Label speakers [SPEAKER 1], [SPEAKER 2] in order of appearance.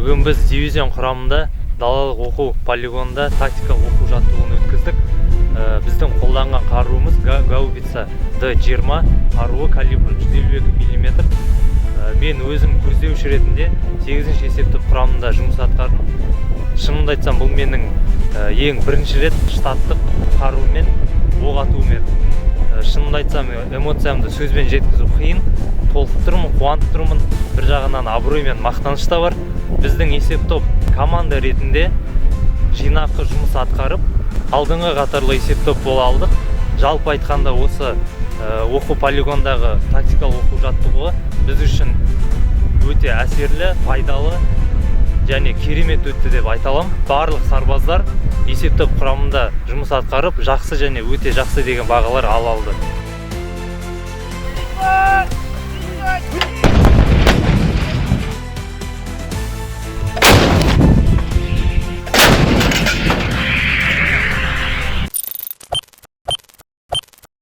[SPEAKER 1] Бүгін біз дивизион құрамында далалық оқу полигонында тактикалық оқу жаттығуын өткіздік. Біздің қолданған қаруымыз гаубица Д-20 қаруы, калибрі 152 мм. Мен өзім көздеуші ретінде 8 есептік құрамында жұмыс атқардым. Шынымды айтсам, бұл менің ең бірінші рет штаттық қарумен оқ атуым еді. Шынымды айтсам, эмоциямды сөзбен жеткізу қиын. Толқып тұрмын, қуанып тұрмын. Бір жағынан абырой мен мақтаныш та бар. Біздің есеп топ команда ретінде жинақы жұмыс атқарып, алдыңғы қатарлы есеп топ бола алдық. Жалпы айтқанда, осы оқу полигондағы тактикалық оқу жаттығуы біз үшін өте әсерлі, пайдалы және керемет өтті деп айта аламын. Барлық сарбаздар есеп топ құрамында жұмыс атқарып, жақсы және өте жақсы деген бағалар ала алды.